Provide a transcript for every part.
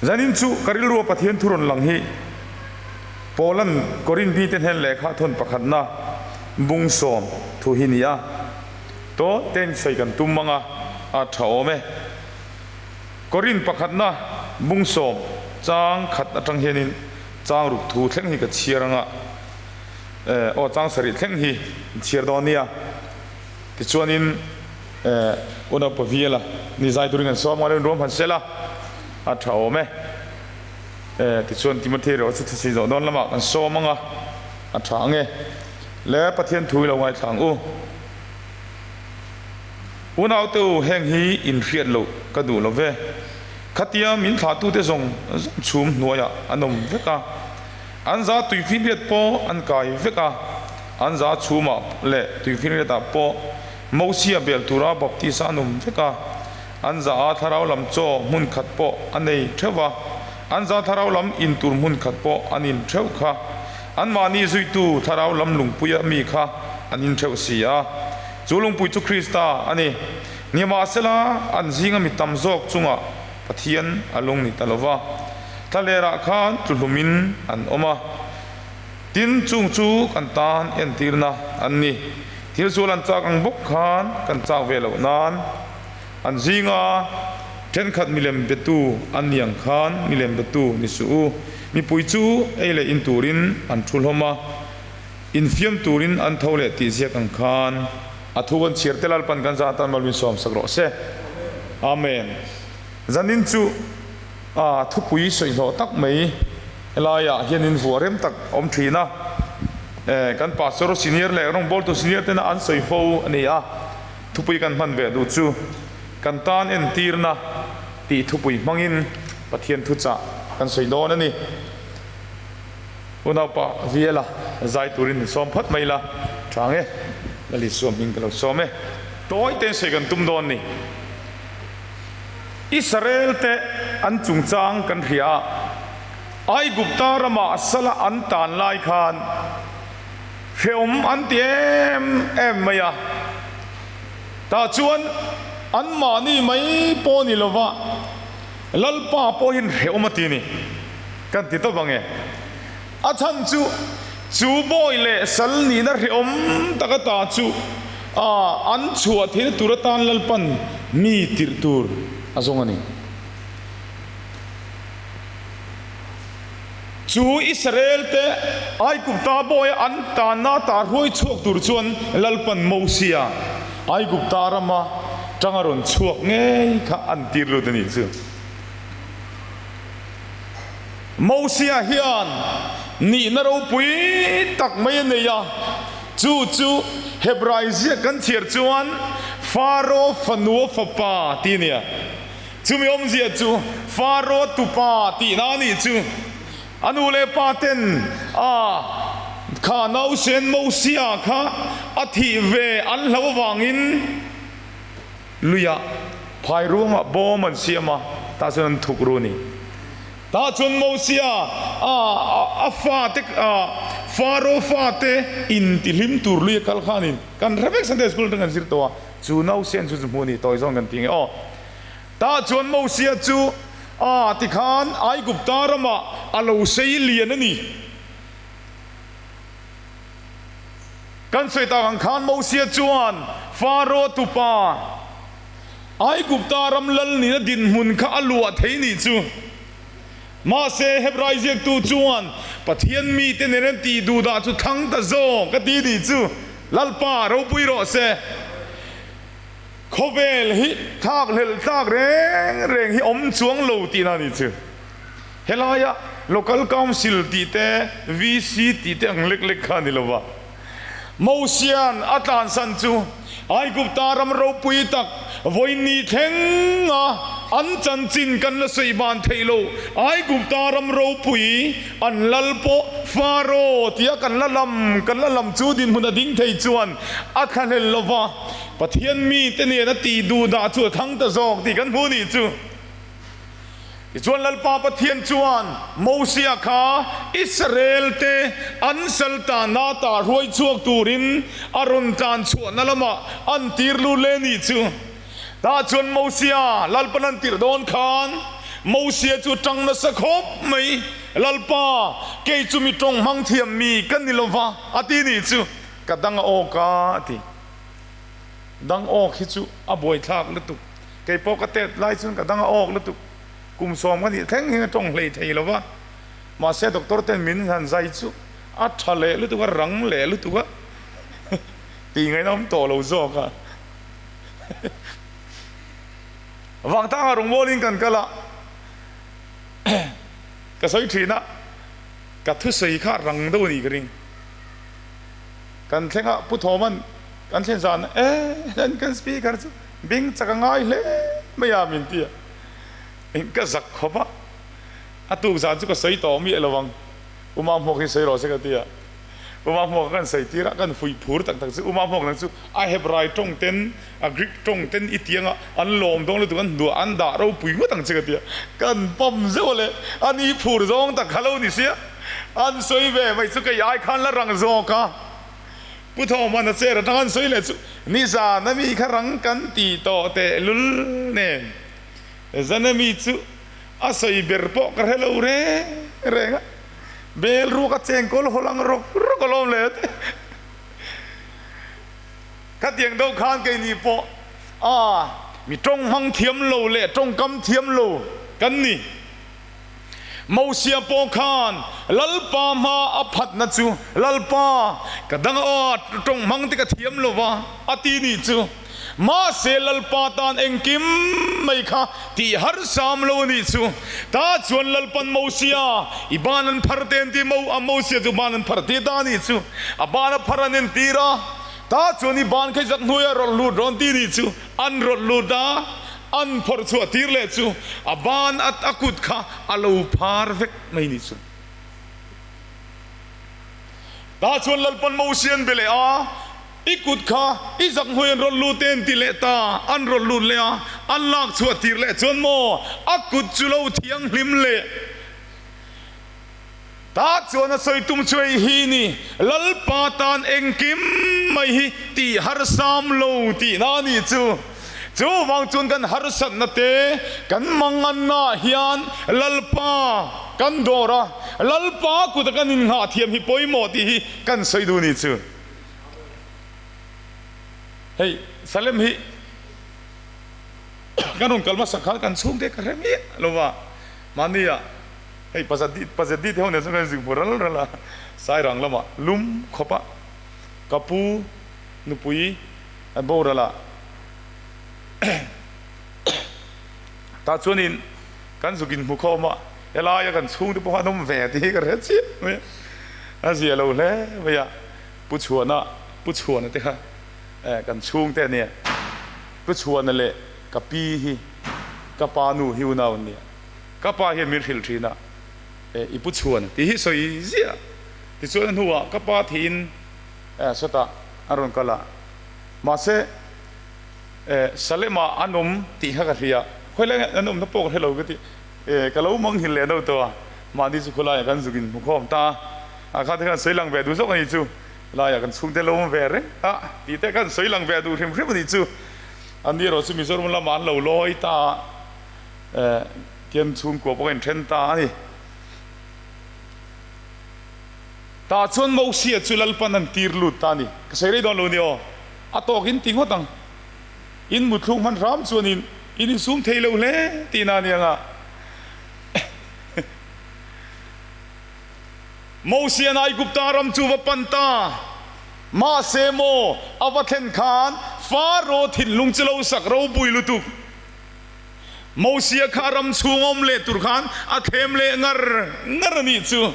Zanin chu ka rilrua Pathian thu rawn lang hi Paula'n Korinth mite hnen lehkha thawn pakhatna bung sawm thu hi ni a. Tawn tein sawi kan tum mang a, a tha awm e. Korinth pakhatna bung sawm chang khat atang hianin chang ruk thu thleng hi ka chhiar anga, aw chang sarih thleng hi chhiar dawn nia. Tichuanin Unaupa Viala ni zai turin kan sawm ngai lo in ruam han sel a, a tha awm e. Tichuan Timothy erawh chu thusui zawh dawn lamah kan sawm anga, a tha ang e. Le Pathian thu i lo ngaithla ang u. Unaute u, heng hi in hriat loh ka duh lo ve. Khatia min thlahtute zawng zawng chhum hnuaiah an awm vek a. An za tuifinriat pawh an kai vek a, an za chhumah leh tuifinriatah pawh Mosia bel tura baptisa an awm vek a, an za a thlarau lam chaw hmun khat pawh a nei theuh va, an za thlarau lam in tur hmun khat pawh an in theuh kha. Anmahni zuitu thlarau lam lungpuia mi kha an in theuh si a, chu lungpui chu Krista a ni. Nimahsela, an zinga mi tam zawk chungah Pathian a lung ni ta lo va, thlalerah khan tluhlumin an awm a. Tin, chung chu kan tan entirna an ni. Thil sual an chak ang bawk khan kan chak ve loh nan an zinga thenkhat milem betu an ni ang khan milem betu ni suh u. Mipui chu ei leh in turin an thu hlawm a, infiam turin an tho leh tih ziak ang khan. A thu kan chhiar te Lalpan kan zah atan malwin sawm sak rawh se. Amen. Zanin chu a thupui sawi hlawh tak mai helaiah hianin vuah rem tak a awm thin a, kan pastor senior leh rawngbawltu senior tena an sawi fo a ni a, thupui kan hman ve duh chu kan tan entirna tih thupui hmangin Pathian thuchah kan sawi dawn a ni. Unaupa Viela zai turin min sawm phawt mai la, tha nge Lali Suam hming ka lo sawm e. Tawi te sawi kan tum dawn ni. Israel te an chungchang kan hria a, Aigupta ramah sala an tan lai khan hrehawm an ti em em mai a, tah chuan anmahni mai pawh ni lova Lalpa pawhin hrehawm a ti ni kan ti tawp ang e. A chhan chu, chu bawi leh sal nihna hrehawm tak ata chu a an chhuah theihna tur atan Lalpan mi tirh tur a zawng a ni. Chu Israel te Aigupta bawia an tanna ata hruai chhuak tur chuan Lalpan Mosia Aigupta rama tanga rawn chhuak ngei kha an tir lut a nih chu. Mosia hian nihna ropui tak mai a nei a, chu chu Hebrai ziak kan chhiar chuan Faro fanua fapa tih a nia. Chumi awmzia chu Faro tupa tihna a nih chu. A nu leh pa ten a kha nausen Mosia kha a thih ve an hlo avangin luiah phai ruangah bawm an siam a, tah chuan an thuk ru a ni. Tah chuan Mosia a a fate a Faro fate intihlim tur lui a kal khanin kan hre vek Sunday School atang kan zir tawh a, chu nausen chu chu hmuh a ni tawi zawng kan ti nge aw. Tah chuan Mosia chu a tikhan Aigupta ramah a lo sei lian a ni. Kan sawi tak ang khan Mosia chuan Faro tupa Aigupta ram lal nihna dinhmun kha a luah thei nih chu. Mahse Hebrai ziaktu chuan Pathian mite nen an tih duh dah chu thlang ta zawk a ti nih chu. Lalpa ropui rawh se. Khawvel hi thlak hlelh tlak reng reng hi awm chuang lo tihna a nih chu. Helaia Local Council tih te, VC tih te ang lek lek kha a ni lo va. Mosia'n a tlansan chu Aigupta ram ropui tak vawiin thlenga an chanchin kan la sawi ban theih lo. Aigupta ram ropui an lal pawh Faro tia kan la lam kan la lam chu dinhmun a ding thei chuan a thlahlel lo va. Pathian mite nen a tih duh dah chu a thang ta zawk tih kan hmu nih chu. Tichuan Lalpa Pathian chuan Mosia kha Israel te an sal tanna ata hruai chhuak turin a rawn tlan chhuahna lamah an tir lut leh nih chu. Tah chuan Mosia Lalpan an tirh dawn khan Mosia chu tang nasa khawp mai, Lalpa, kei chu mi tawng hmang thiam mi ka ni lova, a ti nih chu. Ka dang a awk a, a ti. Dang awk hi chu a buaithlak lutuk. Kei pawh ka tet lai chuan ka dang a awk lutuk. Kum sawm ka nih thleng hian ka tawng hlei thei lova. Mahse doctor ten min han zai chu a tha leh lutuk a, rang leh lutuk a, tih ngaihna awm tawh lo zawk a. Vangtanga rawngbawlin kan kal a, ka sawi thin a, ka thusawi kha rang deuh a nih ka ring. Kan thleng a, Pu Thawman kan thlen zan e hlen kan speaker chu bing chak a ngai hle mai a min ti a, ka zak khawp a, a tuk zan chu ka sawi tawh miah lo ang, U Mahmuak hi sawi rawh se ka ti a. Uma hmuak a kan sawi tir a, kan fuih phur tak tak chu Uma hmuak nang chu a Hebrai tawng ten a Greek tawng ten i tiang a, an lawm dawn lutuk an hnuah an dah ropui ngawt ang che ka ti a, kan pawm zeuh a le, a ni phur zawng tak kha lo ni sia, an sawi ve mai chu kei ai khan la rang zawk a, Pu Thawhman a chair atang an sawi leh chu nizan a mi kha rang kan ti tawh teh lul nen zan a mi chu a sawi ber pawh ka hre lo reng reng a. Bel ruak a cheng kawl haw lang rawk rawk alawm le a ti. Khatiang deuh khan keini pawh a mi tawng hmang thiam lo leh tawngkam thiam lo kan ni. Mosia pawh khan Lalpa hma a phatna chu Lalpa ka dang a tawng hmang te ka thiam lo va a ti nih chu. Mahse Lalpa tan engkim mai kha tih harsam lo a nih chu. Ta chuan Lalpan Mosia i ban an phar te an ti mo a, Mosia chu ban an phar ti ta a nih chu. A ban a phar an entir a, ta chuan i ban kha i zak hnuaiah rawlh lut rawn ti nih chu. An rawlh lut a, an phawrh chhuah tir leh chu a ban a kut kha a lo phar vek mai nih chu. Ta chuan Lalpan Mosia an be leh a. I kut kha i zak hnuai an rawn lut e an ti leh ta, an rawn lut leh a, an lak chhuah tir leh chuan maw a kut chu lo thianghlim leh ta chuan a sawi tum chu hei hi ni, Lalpa tan engkim mai hi tih harsam lo tihna a nih chu. Chuvang chuan kan harsatna te kan mangannaah hian Lalpa kan dawr a, Lalpa kuta kan innghah thiam hi pawimawh tih hi kan sawi duh ni chu. Hei Salem hi kan rawn kal hmasa khan kan chhungte ka hre miah lo va, mahnia hei Pazadi Pazadi te ho nen chuan kan zing hmu ral ral a, Sairang lamah lum khawp a ka pu nupui a boral a tah chuanin kan zuk inhmu khawm a, helaia kan chhungte pawh an awm ve tih hi ka hre chiah mai a, a zia lo hle mai a. Pu Chhuana, Pu Chhuana te kha kan chhungte a nia. Pu Chhuana leh ka pi hi ka pa nu hi unau an nia. Ka pa hian min hrilh thin a, i Pu Chhuana tih hi sawi ziah. Tichuan a hnuah ka pa thiin sawtah a rawn kal a, mahse Salem-ah an awm tih kha ka hria. Khawilai an awmna pawh ka hre lo ka ti. Ka lo manghilh leh deuh tawh a, mahni chu khawlaiah kan zuk inhmu khawm ta a. A kha te khan sawi lang ve duh zawk a nih chu, laiah kan chhungte lo awm ve reng a tih te khan sawi lang ve duh hrim hrim a nih chu. An ni erawh chu Mizoram lamah an lo lawi ta a, tian chhungkua pawh ka inthen ta a ni. Tah chuan Mosia chu Lalpan an tir lut ta a ni. Ka sawi rei dawn lo ni aw, a tawk in ti ngawt ang. In muthluk hman hram chuan in in insum thei lo hle tihna a ni ang a. Mosian Aigupta ram chu va pan ta. Mahse maw, a va thlen khan Faro thinlung chu lo sak ropui lutuk. Mosia kha ram chhung awm leh tur khan a thlem leh ngar ngar a nih chu.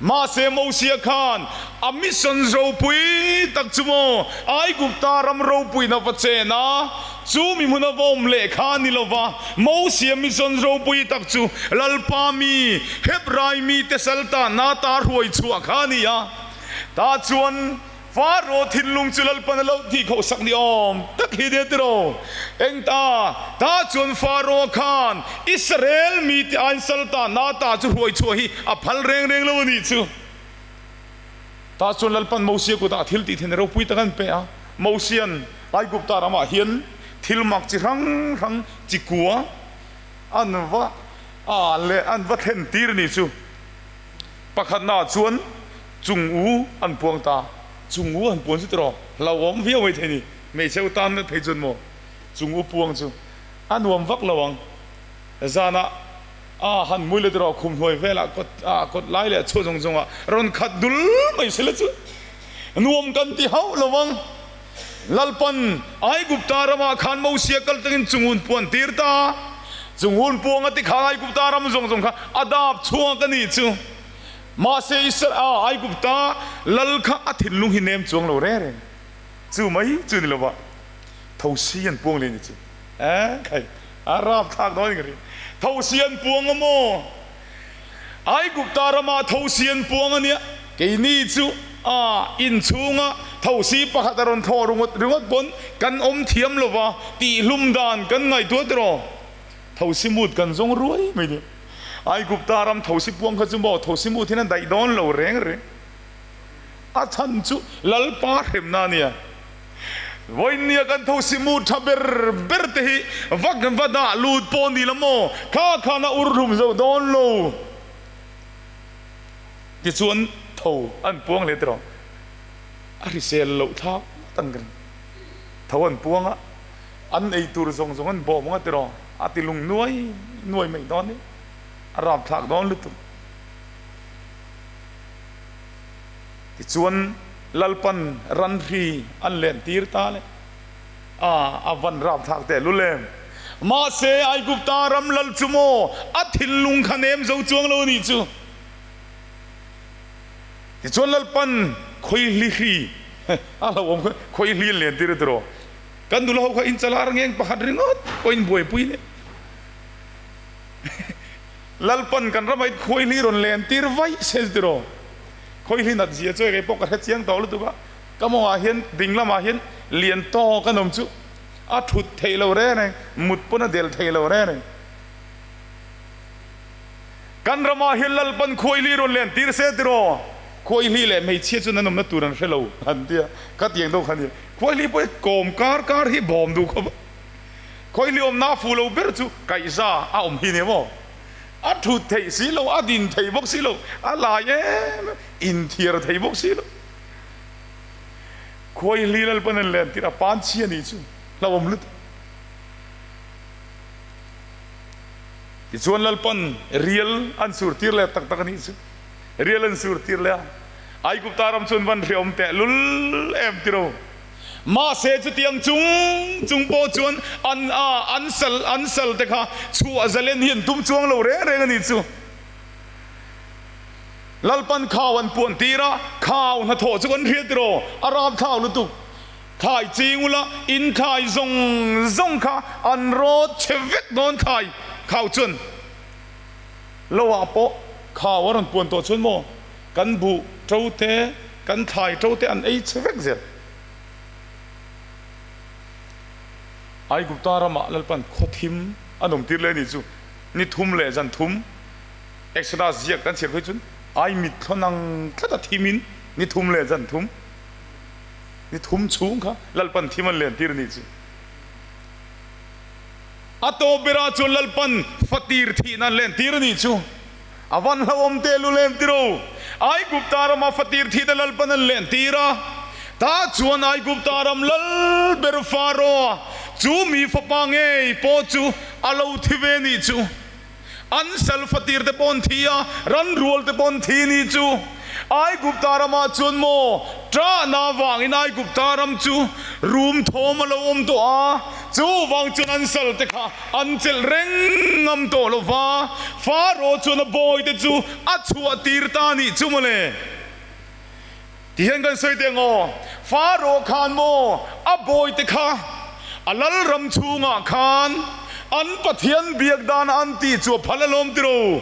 Mahse Mosia khan a mission ropui tak chu maw Aigupta ram ropuina va chen a, chu mi hmuna va awm leh kha a ni lo va, Mosia mission ropui tak chu Lalpa mi, Hebrai mite saltana ta hruai chhuah kha a ni a. Tah chuan Faro thinlung chu Lalpan a lo tih khauh sak ni awm tak hi nia tiraw? Eng ta? Tah chuan Faro khan Israel mite aiin saltana ta chu hruai chhuah hi a phal reng reng lo a nih chu. Tah chuan Lalpan Mosia kutah thil tih theihna ropui tak an pe a. Mosia'n Aigupta ramah hian thil mak chi hrang hrang chi kua an va. A leh an va thlen tir ni chu pakhatnaah chuan chung u an puang ta. Chung u han puan chu tiraw hlauhawm viau mai thei ni. Hmeichhe u tan phei chuan maw chung u puang chu a nuam vak lo ang. Zanah a han mui leh tiraw khum hnuai velah kawt a kawt lai leh a chhuah zawng zawngah rawn khat dul mai sela chu nuam kan ti hauh lo ang. Lalpan Aigupta ramah khan Mosia kal tangin chungun puan tir ta. Chungun puanga ti khan Aigupta ram zawng zawng kha a dap chhuak a nih chu. Mahse Israel Aigupta lal kha a thinlung hi nem chuang lo reng reng. Chu mai chu ni lova thosi an puang leh ni chu. Eh khai a rap thlak dawn in ka hria. Thosi an puang a maw? Aigupta ramah thosi an puang a nia. Keini chu a inchhunga thosi pakhat a rawn thaw ringawt ringawt pawn kan awm thiam lo va, tihhlum dan kan ngaihtuah tiraw? Thosi mut kan zawng ruai mai nia. Aigupta ram thosi puang kha chu maw thosi mut hian a daih dawn lo reng reng. A chhan chu Lalpa hremna a nia. Vawinia kan thosi mu tha ber ber te hi vak va dah lut pawh ni la maw? Kha khan a ur hlum zo dawn lo. Tichuan tho an puang leh tiraw? A hrisel loh thlak ngawt ang ka ring. Tho an puang a, an ei tur zawng zawng an bawm ang a tiraw? A ti lung nuai nuai mai dawn i, a rapthlak dawn lutuk. Tichuan Lalpan ranhri an len tir ta le. A, a van rapthlak teh lul em. Mahse Aigupta ram lal chu maw a thinlung kha nem zo chuang lo nih chu. Tichuan Lalpan khawihli hri a lo awm kha khawihli an len tir a tiraw. Kan nula ho kha inchalar ngeng pakhat ringawt pawhin buaipui nen. Lalpan kan ramah in khawihli rawn len tir vaih se chu tiraw. Khawihli nat zia chu kei pawh ka hre chiang tawh lutuk a, ka mawngah hian ding lamah hian lian tawk an awm chu a thut theih lo reng reng, mut pawn a del theih lo reng reng. Kan ramah hian Lalpan khawihli rawn len tir se tiraw, khawihli leh hmeichhia chuan an awmna tur an hre lo an ti a, ka tiang deuh kha a ni. Khawihli pawh hi kawm kar kar hi bawm duh khawp a, khawihli awmna a fuh lo ber chu kaihza a awm hi nia maw. A thut theih si lo, a din thei bawk si lo, a lai em em, inthiar thei bawk si lo. Khuai hli Lalpan an len tirh a pan chhia ni chu hlauhawm lutuk. Tichuan Lalpan rial an sur tir leh tak tak a nih chu. Rial an sur tir leh a, Aigupta ram chuan van hreawm teh lul em tiro. Mahse chutiang chung chung pawh chuan an a an sal an sal te kha chhuah zalen hi an tum chuang lo reng reng a ni chu. Lalpan khau an puan tir a, khau hnathawh chu kan hriat tiraw, a rapthlak lutuk. Thlai ching ula in thlai zawng zawng kha an rawt chhe vek dawn thlai khau chuan lo ah pawh khau a rawn puan tawh chuan maw kan buh to te kan thlai to te an ei chhe vek zel. Aigupta ramah Lalpan khawthim a nawm tir leh a nih chu ni thum leh zan thum Exodus ziak kan chhiar phei chuan ai mit thlawn ang tlat a thimin ni thum leh zan thum ni thum chhung kha Lalpan thim an len tir a nih chu. A tawp berah chuan Lalpan fatir thihna an len tir a nih chu. A van hlauhawm teh lu lem tiro. Aigupta rama fatir thihna Lalpan an len tir a. Tah chuan Aigupta ram lal ber Pharaoh-a chu mi fapa ngei pawh chu a lo thi ve nih chu. An sal fatir te pawh an thi a, ran rual te pawh an thi nih chu. Aigupta ramah chuan maw ṭahna vangin Aigupta ram chu rum thawm a lo awm tawh a, chuvang chuan an sal te kha An chelh reng ngam tawh lo va, Pharaoh chuan a bawite chu a chhuah tir ta a nih chu mawle. Tihian kan sawi teh ang aw, Pharaoh khan maw a bawite kha a lal ram chhungah khan an Pathian biak dan an tih chu a phal alawm tiro.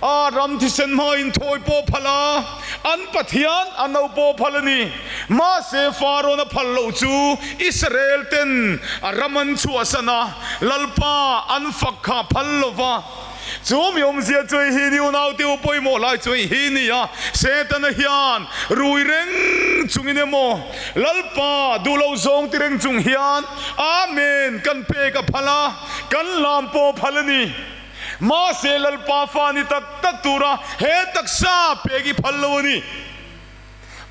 A ram thisen hmangin thawi pawh phal a, an Pathian a no pawh phal a ni. Mahse, Pharaoh-na phal loh chu Israel ten a ram an chhuahsan a, Lalpa an fak kha phal lo va. Chu mi awmzia chu hei hi ni unaute u pawimawh lai chu hei hi ni a, Setana hian rui reng chungin emaw Lalpa duh lo zawng ti reng chung hian Amen kan pek a phal a, kan lam pawh phal a ni. Mahse Lalpa fa ni tak tak tura he taksa pek i phal lo a ni.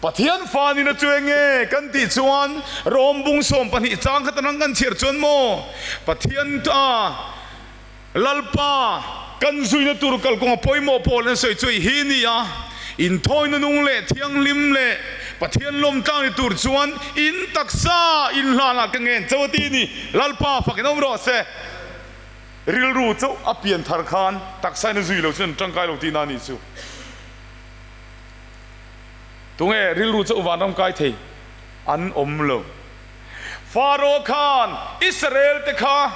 Pathian fa nina chu eng nge kan tih chuan Rom bung 12 chang khat atang kan chhiar chuan maw Pathian ta Lalpa kan zuina tur kalkawng a pawimawh pawl an sawi chu hi ni a, inthawina nung leh thianghlim leh Pathian lawmtlang ni tur chuan in taksa inhlanah ka ngen chauh a ti ni. Lalpa fakin awm rawh se. Rilru chauh a pian thar khan taksa in a zui lo chuan an tangkai lo tihna a nih chu. Tunge rilru chauh vanram kai thei an awm lo. Faro khan Israel te kha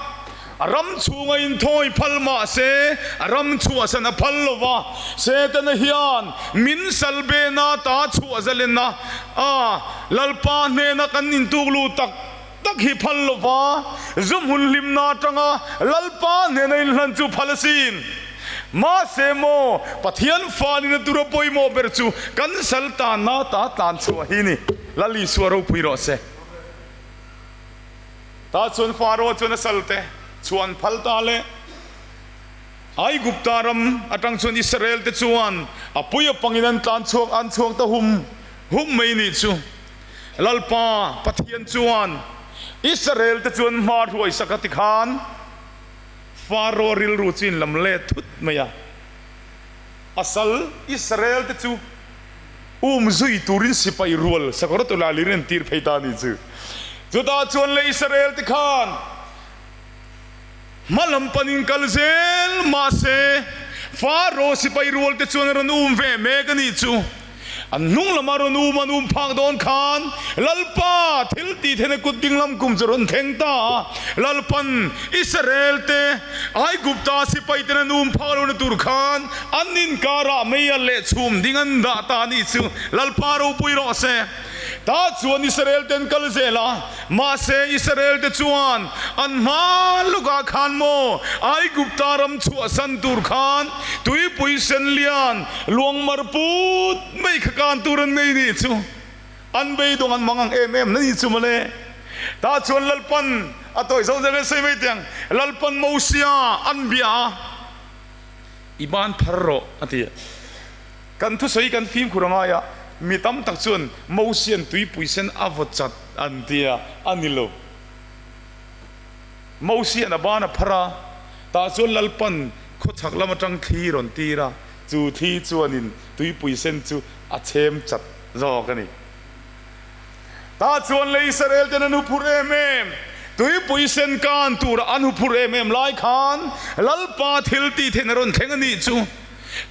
a ram chhunga inthawi phal mah se a ram chhuahsan a phal lo va, Setana hian min salbena ta chhuah zalenna a Lalpa hnena kan intuklu tak tak hi phal lo va, zu hmun hlimna atanga Lalpa hnena inhlan chu phal asin. Mahse maw, Pathian fa nina tura pawimawh ber chu kan sal tanna ta tlan chhuah hi ni. Lal Isua ropui rawh se. Tah chuan Faro chuan a salte chhuan phal ta le. Aigupta ram atang chuan Israel te chuan a pui a pangin an tlan chhuak an chhuak ta hum hum mai nih chu. Lalpa Pathian chuan Israel te chuan hma hruai sak a tikhan Faro rilru chu in lam let thut mai a. A sal Israel te chu um zui turin sipai rual sakawr tula lir an tir phei ta a nih chu. Chutah chuan le Israel te khan hma lam panin kal zel mahse Faro sipai rual te chuan a rawn um ve mek a nih chu. An hnung lama rawn um an um phak dawn khan Lalpa thil tih theihna kut ding lam kum chu a rawn thleng ta a. Lalpan Israel te Aigupta sipai ten an um phak lohna tur khan an inkarah mei leh chhum ding an dah ta a nih chu. Lalpa ropui rawh se. Tah chuan Israel te an kal zel a, mahse Israel te chuan an hma lawkah khan maw Aigupta ram chhuahsan tur khan tuipui sen lian luang mar put mai kha kan tur an nei nih chu an beidawng an mang ang em em na nih chu mawle. Tah chuan Lalpan a tawi zo zel sawi mai teh ang, Lalpan Mosia an bia a, i ban phar rawh a ti a. Kan thusawi kan fimkhur a ngai a, mi tam tak chuan Mosian tuipui sen a vaw chat an ti a, a ni lo. Mosian a ban a phar a, tah chuan Lalpan khawchhak lam atang thli rawn tir a, chu thli chuanin tuipui sen chu a chhem chat zawk a ni. Tah chuan lei Israel ten an huphurh em em, tuipui sen kan tura an huphurh em em lai khan Lalpa thil tih theihna rawn thleng a nih chu.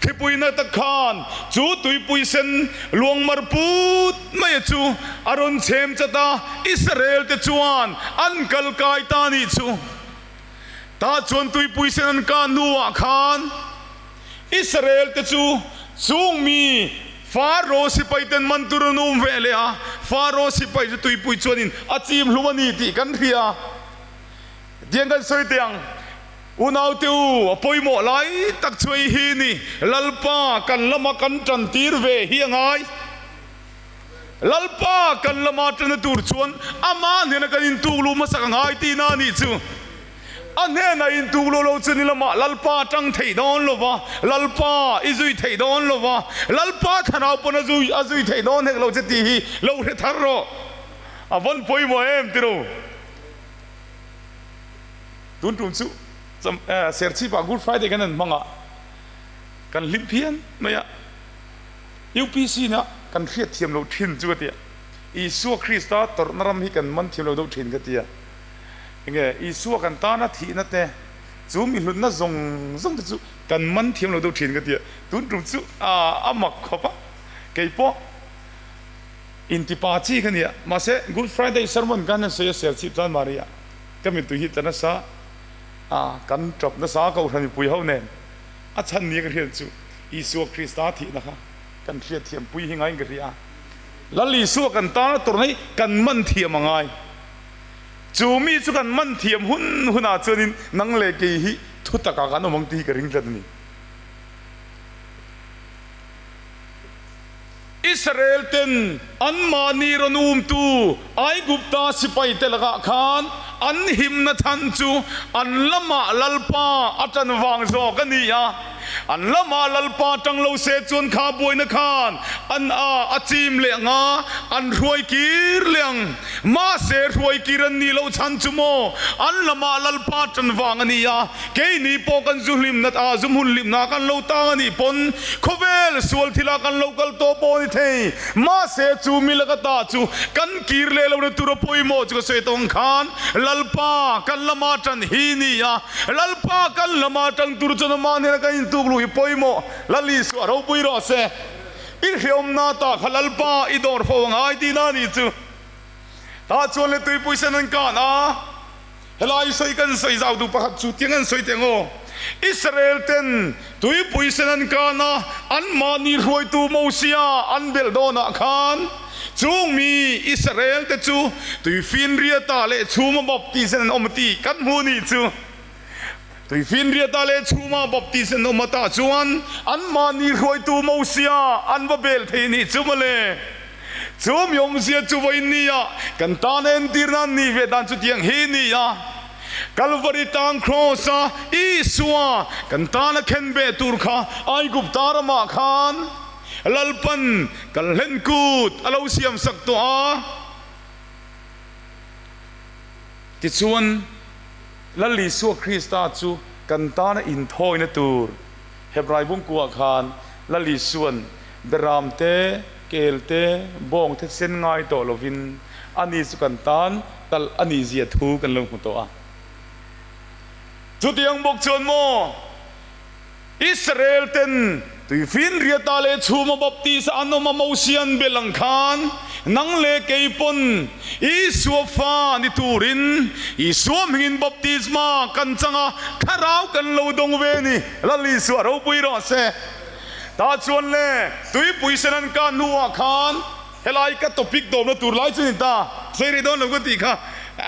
Thlipui na tak khan chu tuipui sen luang mar put mai chu a rawn chhem chat a, Israel te chuan an kal kai ta nih chu. Tah chuan tuipui sen an kah hnuah khan Israel te chu chung mi Faro sipai ten man tur an um ve leh a, Faro sipai chu tuipui chuanin a chim hlum a ni tih kan hria. Tiang kan sawi teh ang. Unaute u, a pawimawh lai tak chu ei hi ni. Lalpa kan lama kan tan tir ve hi a ngai. Lalpa kan lama tana tur chuan ama hnena kan intuk luh hmasak a ngai tihna a nih chu. A hnena intuk luh lo chu ni lamah Lalpa tang theih dawn lo va, Lalpa i zui theih dawn lo va, Lalpa thlarau pawn a zui a zui theih dawn hek lo che tih hi lo hre thar rawh. A vawn pawimawh em tiro. Tun tum chu Serchhip-ah Good Friday kan han hmang a, kan hlim phian mai a. UPC na kan hriat thiam loh thin chu ka ti a, Isua Krista tawrhna ram hi kan man thiam lo deuh thin ka ti a. Enge Isua kan tana thihna te, chu mi hlutna zawng zawng te chu kan man thiam lo deuh thin ka ti a. Tun tum chu a mak khawp a, kei pawh intipa chi ka ni a, mahse Good Friday sermon khan han sawi a Serchhip chuan Maria. Ka mittui hi tla nasa a, kan tap nasa a Kohhran mipui ho nen a chhan ni ka hriat chu Isua Krista thihna kha kan hriatthiam pui hi ngaiin ka hria a. Lal Isua kan tana tawrh hi kan man thiam a ngai. Chu mi chu kan man thiam hun hunah chuanin nang leh kei hi thu takah kan awm ang tih hi ka ring tlat a ni. Israel ten anmahni rawn umtu Aigupta sipaite lakah khan an himna chhan chu an lamah Lalpa a ṭan vang zawk a ni a. An lamah Lalpa ṭang lo se chuan kha buaina khan an a a chim leh ang a, an hruai kir leh ang. Mahse hruai kir an nih loh chhan chu maw an lamah Lalpa ṭan vang a ni a, keini pawh kan zu hlimna a zu hmun hlimna kan lo tang a nih pawn khawvel sual thilah kan lo kal tawh pawh a ni thei. Mahse chu mi laka ta chu kan kir leh lohna tur a pawimawh chu ka sawi tawh ang khan Lalpa kan lama ṭan hi ni a, Lalpa kan lama ṭang tur chuan amah hnena kan intuk luh hi pawimawh. Lal Isua ropui rawh se. I hreawmna ta kha Lalpa i dawr fo angai tihna a nih chu. Tah chuan le tuipui sen an kan a, helai sawi kan sawi zau duh pakhat chu tiang an sawi teh ang aw. Israel ten tuipui sen an kan a, anmahni hruaitu Mosia an belh dawnah khan chung mi Israel te chu tuifinriata leh chhuma baptisen an awm tih kan hmu nih chu. Tuifinriata leh chhuma baptisen awm atah chuan anmahni hruaitu Mosia an va bel thei nih chu mawle. Chu mi awmzia chu vawiin nia kan tan a entir nan nih ve dan chutiang hi ni a. Kalvari tang Kraws a Isua kan tan a khen ve tur kha Aigupta ramah khan Lalpan kan hlen kut a lo siam sak tawh a. Tichuan. Lal Isua Krista chu kan tana inthawina tur Hebrai bungkuah khan Lal Isua'n beram te, kel te, bawng te sen ngai tawh lovin ani chu kan tan talh a nih zia thu kan lo hmu tawh a. Chutiang bawk chuan maw Israel ten tuifinriata leh chhuma baptist an awm a Mosian bel ang khan nang leh kei pawn Isua fa ni turin Isua hmingin baptisma kan chang a, thlarau kan lo dawng ve ni. Lal Isua ropui rawh se. Tah chuan le tuipui sen an kah hnuah khan helai ka topic dawmna tur lai chu ni ta. Sawi rih dawn lo ka tih kha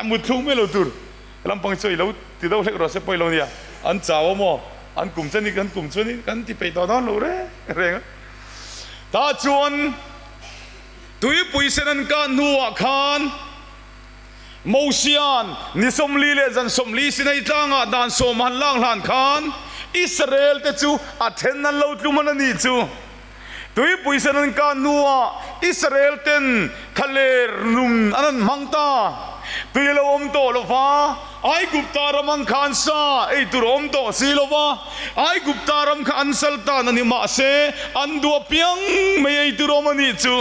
mutthluk mai lo tur. Lampang chu i lo ti deuh hlek rawh se pawh i lo nia. An chau a maw? An kum chuan i kan kum chuan i kan ti peih tawh dawn lo reng reng a. Tah chuan tuipui sen an kah hnuah khan Mosia'n ni 40 leh zan 40 Sinai tlangah dan sawm han lak hlan khan Israel te chu a then an lo tlum an a nih chu. Tuipui sen an kah hnuah Israel ten thlaler nun an han hmang ta. Tui a lo awm tawh lo va, Aigupta ram ang kha an sa ei tur a awm tawh si lo va, Aigupta ram kha an sal tan a ni mahse an duh apiang mai ei tur a awm a nih chu.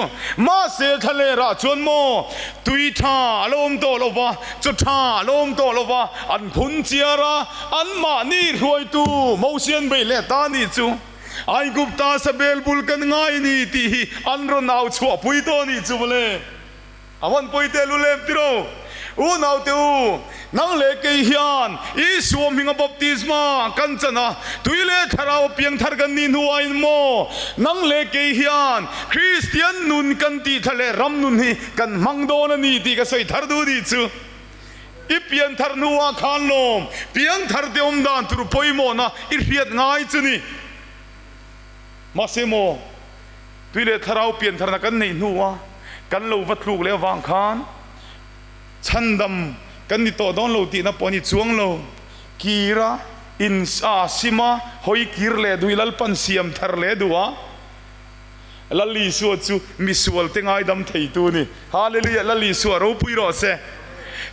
Mahse thlalerah chuan maw tui tha a lo awm tawh lo va, chaw tha a lo awm tawh lo va, an phun chiar a, anmahni hruaitu Mosian bei leh ta a nih chu. Aigupta sabel bul kan ngai ni tih hi an rawn au chhuah pui tawh a nih chu mawle. A van pawi teh lu lem tiro. U naute u, nang leh kei hian Isua hminga baptisma kan chan a, tui leh thlarau a piang thar kan nih hnuah in maw nang leh kei hian Kristian nun kan tih thla leh ram nun hi kan hmang dawn a ni tih ka sawi thar duh nih chu. I pian thar hnuah khan lawm piang thar te awm dan tur pawimawhna i hriat ngai chu ni. Mahse maw, tui leh thlarau pian tharna kan neih hnua kan lo va tluk leh avang khan chhandam kan ni tawh dawn lo tihna pawh a ni chuang lo. Kira, in a sima hawi kir leh duh i Lalpan siam thar leh duh a. Lal Isua chu misual te ngaidam theitu a ni. Hallelujah! Lal Isua ropui rawh se.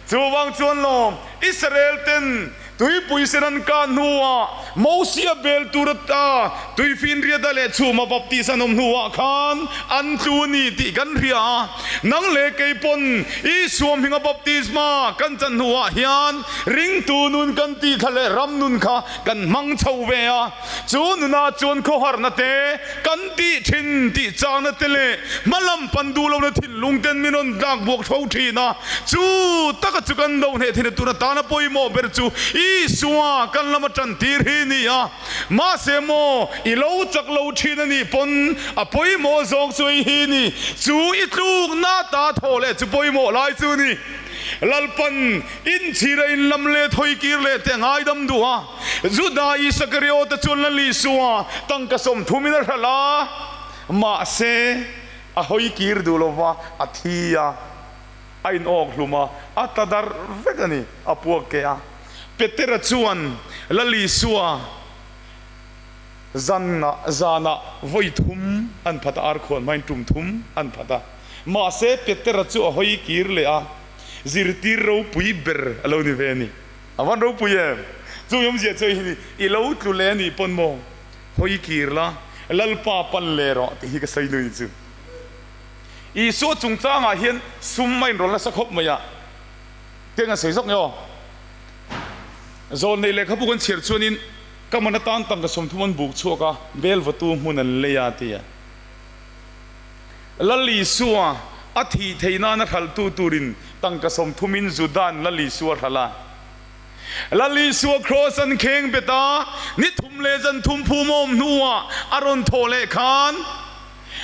Chuvang chuan lawm Israel ten tuipui sen an kah hnuah Mosia bel tur ata tuifinriata leh chhuma baptist an awm hnuah khan an tlu a ni tih kan hria a. Nang leh kei pawn Isua hminga baptisma kan chan hnuah hian ringtu nun kan tih thla leh ram nun kha kan hmang chho ve a. Chu nunah chuan khawharna te, kan tih thin tih changna te leh hmalam pan duh lohna thinlung ten min rawn tlak buak tho thin a. Chu taka chu kan do hneh theihna tur atana pawimawh ber chu Isua kan lama tan tir hi ni a. Mahse maw, i lo chak lo thin a nih pawn a pawimawh zawk chu ei hi ni. Chu i tlukna ta thaw leh chu pawimawh lai chu ni. Lalpan inchhir a inlam leh thawi kir leh te ngaidam duh a. Juda Isakariota chuan Lal Isua tangka 30 in a hralh a, mahse a hawi kir duh lova a thi a. A in awk hlum a, a tla darh vek a ni, a puak keh a. Petera chuan Lal Isua zanah zanah vawi thum an phat a, ar khuan hmain tum thum an phat a. Mahse Petera chu a hawi kir leh a, zirtir ropui ber a lo ni ve a ni. A van ropui em? Chu awmzia chu hei hi ni, I lo tlu leh a nih pawn maw? Hawi kir la, Lalpa pan leh rawh tih hi ka sawi nui chu. Isua chungchangah hian sum a inrawl nasa khawp mai a, tiang an sawi zawk nge aw. Zawl neih lehkhabu kan chhiar chuanin ka man atan tangka 30 an buk chhuak a, bel vawtu hmun an lei a ti a. Lal Isua a thih theih nana hralhtu turin tangka 30 in Juda'n Lal Isua hralh a. Lal Isua kraws an kheng bet a, ni thum leh zan thum phum a awm hnuah a rawn thawh leh khan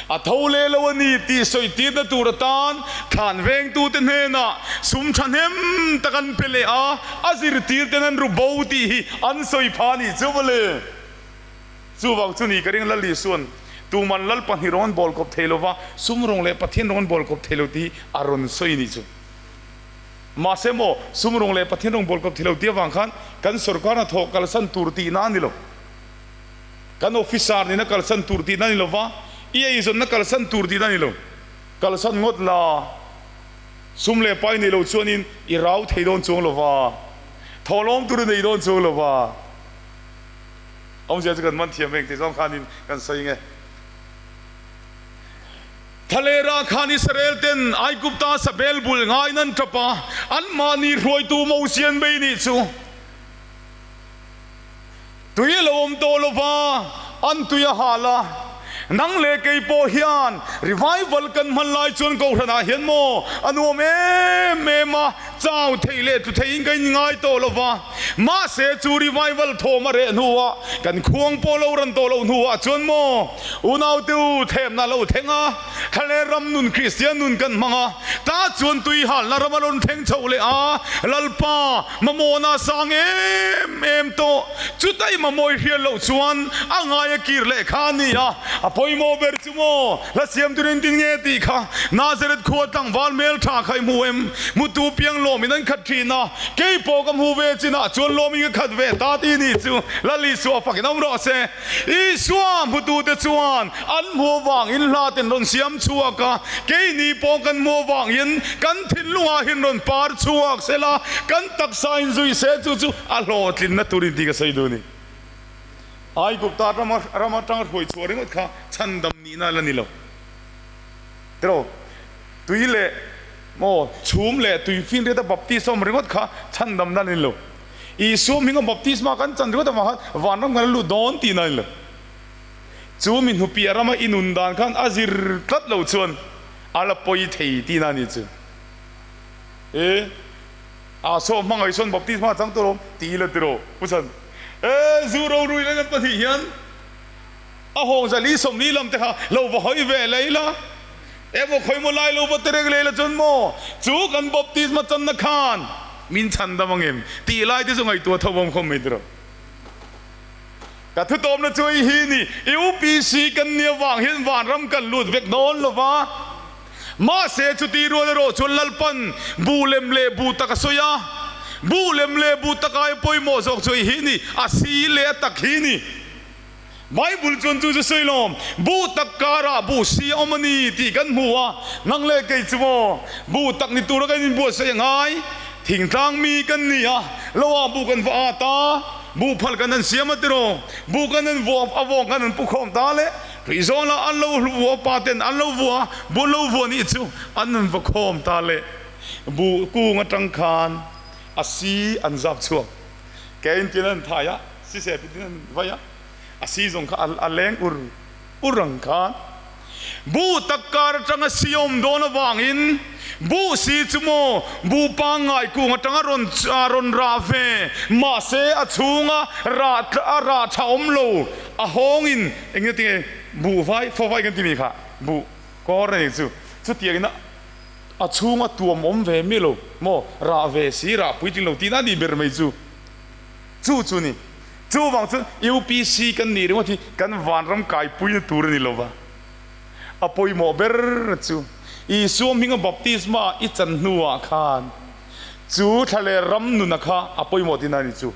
a tho leh lo a ni tih sawi tirna tur atan thlan vengtute hnenah sum thahnem tak an pe leh a, a zirtirten an ru bo tih hi an sawi pha a nih chu mawle. Chuvang chu ni ka ring Lal Isua'n tuman Lal pahnih rawng an bawl kawp thei lova, sum rawng leh Pathian rawng an bawl kawp thei lo tih hi a rawn sawi a nih chu. Mahse maw, sum rawng leh Pathian rawng bawl kawp thei lo tih avang khan kan sorkar hnathawh kalsan tur tihna a ni lo. Kan officer nihna kalsan tur tihna a ni lo va, i eizawnna kalsan tur tihna a ni lo. Kalsan ngawt la, sum leh pai nei lo chuanin i rau thei dawn chuang lo va, thawhlawm tur i nei dawn chuang lo va. Awmzia chu kan man thiam reng tih zawng khanin kan sawi nge. Thalera khan Israel ten Aigupta sabel bul ngaiin an tap a, anmahni hruaitu Mosia an bei nih chu tui a lo awm tawh lo va, an tui a hal a. Nang leh kei pawh hian revival kan hman lai chuan Kohhranah hian maw a nuam em em a, chau theih leh tlu theihin ka inngai tawh lo va. Mahse chu revival thawm a reh hnuah kan khuang pawh lo ran tawh loh hnuah chuan maw Unaute u, thlemna lo thleng a, thlaler ram nun Kristian nun kan hmang a, ta chuan tui halna ram a rawn thleng chhoh leh a, Lalpa mamawhna a sang em em tawh. Chutai mamawh i hriat loh chuan a ngai a kir leh kha a ni a, a pawimawh ber chu maw hla siam tur engtin nge tih kha Nazareth khua tlangval hmeltha kha i hmu em? Mutu piang lawmin an khat thin a, kei pawh ka hmu ve chinah chuan lawmin ka khat ve ta tih ni chu Lal Isua fakin awm rawh se. Isua hmutute chuan an hmu avangin hla ten rawn siam chhuak a, keini pawh kan hmu avangin kan thinlungah hin rawn par chhuak se la, kan taksa in zui se chu chu a hlawhtlinna tur in tih ka sawi duh a ni. Aigupta rama ram atanga hruai chhuah ringawt kha chhandam nihna a la ni lo. Tiraw? Tui leh maw chhum leh tui finriata baptism ringawt kha chhandamna a la ni lo. Isua hminga baptisma kan chan ringawt avang khan vanram kan la lut dawn tihna a ni lo. Chu mi hnupiah rama i nun dan khan a zir tlat lo chuan a la pawi thei tihna a ni chu. E, a saw hmangaih sawn baptisma chang tur awm tih ila tiraw Pu Chan. E, zu rorui lai kan pahnih hian a hawng zali 40 lam te kha lo va hawi ve leh ila. Emaw khawimaw lai lo va terek leh la chuan maw chu kan baptisma channa khan min chhan dam angem tih lai te chu ngaihtuah tho awm khawm mai tiraw. Ka thutawmna chu hei hi ni, UPC kan nia vang hian vanram kan lut vek dawn lo va, mahse chuti rual erawh chuan Lalpan buh lem leh buh tak a sawi a, buh lem leh buh tak aia pawimawh zawk chu hei hi ni, a si leh a tak hi ni. Bible chuan chu chu sawi lawm, buh tak karah buh si a awm a ni tih kan hmu a, nang leh kei chu maw buh tak ni tura kan inbuatsaih a ngai, thingtlang mi kan ni a, lo ah buh kan va at a, buh phal kan han siam a tiraw, buh kan han vuah a vawng kan han pu khawm ta le, hrih zawn lah an lo vuah pa ten an lo vuah a, buh an lo vuah nih chu an han va khawm ta le, buh kung atang khan a si an zap chhuak, kein tin an thai a, sisep tin an vai a. A si zawng kha a leng ur ur ang khan buh tak kar atanga si awm dawn avangin buh si chu maw buh pangngai kung atanga rawn rawn rah ve mahse a chhunga rah a rah tha awm lo a hawngin eng nge tinge buh vai fo vai kan ti mi kha buh kawr a ni chu chutiangin a chhunga tuam awm ve miah lo maw rah ve si rah puitling lo tihna a nih ber mai chu chu chu ni. Chuvang chuan UPC kan nih ringawt hi kan vanram kaipuina tur a ni lova, a pawimawh ber chu Isua hminga baptisma i chan hnuah khan chu thlaler ram nuna kha a pawimawh tihna a ni chu.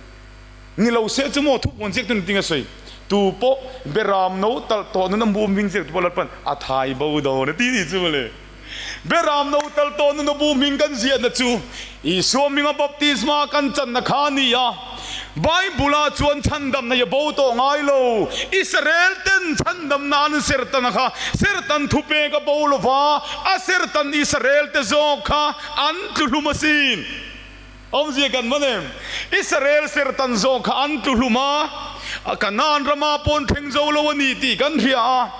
Ni lo se chu maw thupuan ziak tu ni tinge sawi? Tu pawh Beram no talh tawh nun a hmu hming ziak tu pawh Lalpan a thai bo dawn a ti ni chu mawle. Beram no talh tawh nun a bu hming kan ziahna chu Isua hminga baptisma kan channa kha a ni a. Bible ah chuan chhandamna hi a bo tawh ngai lo. Israel ten chhandamna an sertana kha sertan thupek a bo lo va, a sertan Israel te zawk kha an tlu hlum asin. Awmzia kan man em? Israel sertan zawk kha an tlu hlum a, Kanaan rama pawn thleng zo lo a ni tih kan hria a.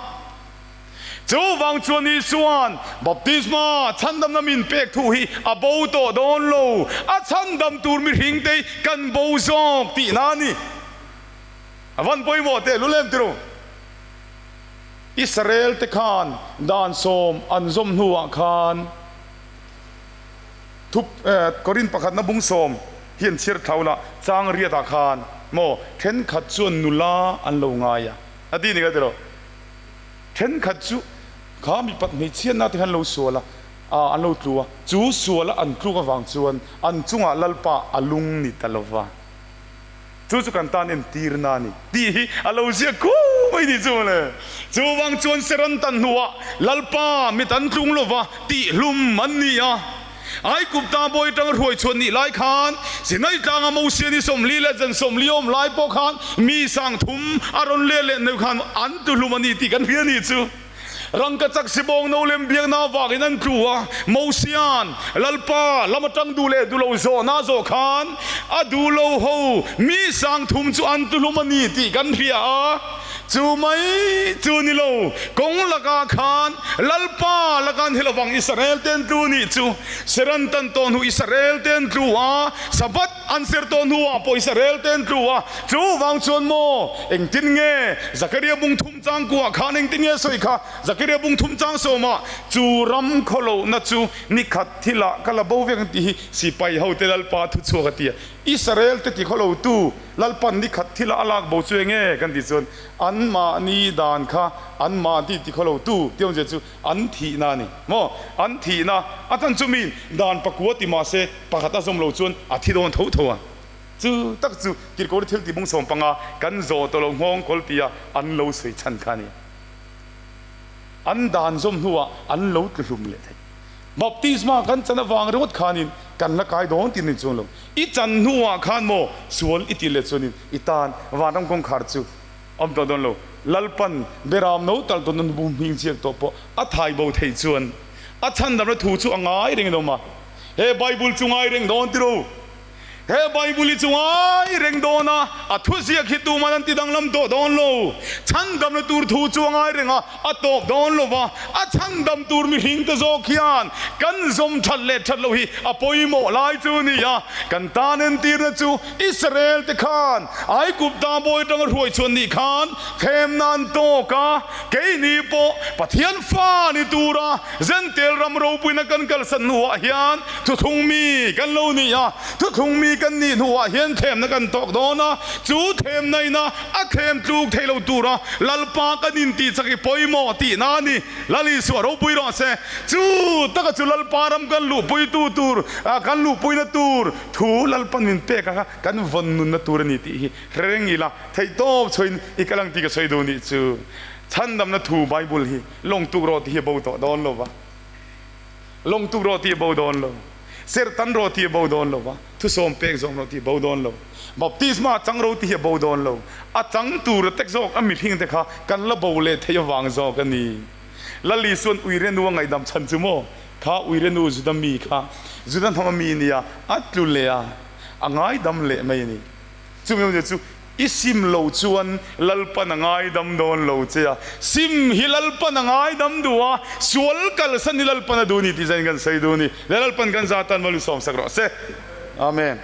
Chuvang chuan Isua'n baptisma chhandamna min pek thu hi a bo tawh dawn lo, a chhandam tur mihring te kan bo zawk tihna a ni. A van pawimawh teh lul em tiro? Israel te khan dan sawm an zawm hnuah khan Thup Korin pakhatna bung sawm hi an chhiar thlau la, chang riatah khan maw thenkhat chuan nula an lo ngai a, a ti ni ka tiro. Thenkhat chu kha mipat hmeichhiatna te khan lo sual a, an lo tlu a, chu suala an tluk avang chuan an chungah Lalpa a lung ni ta lova, chu chu kan tan entirna a ni tih hi a lo ziak khum mai ni chu mawle. Chuvang chuan Seran tan hnuah Lalpa mit an tlung lova tihhlum an ni a. Aigupta bawi atanga hruai chhuan nih lai khan Sinai tlanga Mosia ni 40 leh zan 40 awm lai pawh khan mi sang thum a rawn let leh neuh khan an tuhlum a ni tih kan hria ni chu. Rangkachak sibawng no lem biakna avangin an tlu a, Mosia'n Lalpa lam atang duh leh duh lo zawhna zawh khan a duh lo ho mi sang thum chu an tuhlum a ni tih kan hria a. Chu mai chu ni lo, kawng lakah khan Lalpa laka an hel avang Israel te an tlu nih chu. Seran tan tawh hnu Israel te an tlu a, Sabbath an ser tawh hnuah pawh Israel te an tlu a. Chuvang chuan maw, engtin nge Zakaria bung thum chang kuah khan engtin nge sawi kha? Zakaria bung thum chang sawmah, Chu ram khawlohna chu nikhat thilah ka la bo vek ang tih hi sipai hote Lalpa thuchhuak a ti a. Israel te ti khawlotu Lalpan ni khat thila a lak bo chu enge kan tih chuan anmahni dan kha anmahni ti khawlo tu tih awmzia chu an thihna a ni maw? An thihna a chan chu miin dan pakua ti mahse pakhat a zawm lo chuan a thi dawn tho tho a. Chu tak chu Tirhkohna thil tihmung 15 kan zawh tawh lo nghawng kawl tia an lo sawi chhan kha a ni. An dan zawm hnuah an lo tluhlum leh thei. Baptisma kan chan avang ringawt khanin kan la kai dawn tih ni chuang lo. I chan hnuah khan maw sual i tih leh chuanin i tan vanram kawngkhar chu awm tawh dawn lo. Lalpan Beram no tal tawn an bum hming chiak tawh pawh a thai bo theih chuan a chhandamna thu chu a ngai reng in awm a. He Bible chu ngai reng dawn tiro. He Bible hi chu ngai reng dawn a, a thuziak hi tuman an ti danglam tawh dawn lo. Chhandamna tur thu chu a ngai reng a, a tawp dawn lo va, a chhandam tur mihring te zawk hian kan zawm that leh that loh hi a pawimawh lai chu a ni a. Kan tan entirna chu Israel te khan Aigupta bawi atanga hruai chhuan nih khan thlemna an tawk a, keini pawh Pathian fa ni tura Zentel ram ropuina kan kalsan hnuah hian thuthlung mi kan lo ni a, thuthlung mi kan nih hnuah hian thlemna kan tawk dawn a, chu thlemna ina a thlem tluk thei lo tura Lalpa kan intih chak i pawimawh tihna a ni. Lal Isua ropui rawh se. Chu taka chu Lalpa ram kan luhpuitu tur, kan luhpuina tur thu Lalpan min pek ang a, kan vawn nunna tur a ni tih hi hre reng ila, theihtawp chhuain i kal ang tih ka sawi duh nih chu. Chhandamna thu Bible hi Lawng tuk rawh tih hi a bo tawh dawn lo va, lawng tuk rawh tih a bo dawn lo, serhtan rawh tih a bo dawn lo va, thusawm pek zawm rawh tih a bo dawn lo, baptisma chang ro tih hi a bo dawn lo. A chang tur a tek zawk a mihring te kha kan la bo leh theih avang zawk a ni. Lal Isua'n uirenu a ngaihdam chhan chu maw? Kha uirenu Juda mi kha Juda hnam a mi nia a tlu leh a, a ngaidam leh mai a ni. Chumi awmzia chu I sim lo chuan Lalpan a ngaidam dawn lo che a, sim hi Lalpan a ngaidam duh a, sual kalsan hi Lalpan a duh ni tih zain kan sawi duh a ni. Lalpan kan za tan malu sawmsak rawh se. Amen.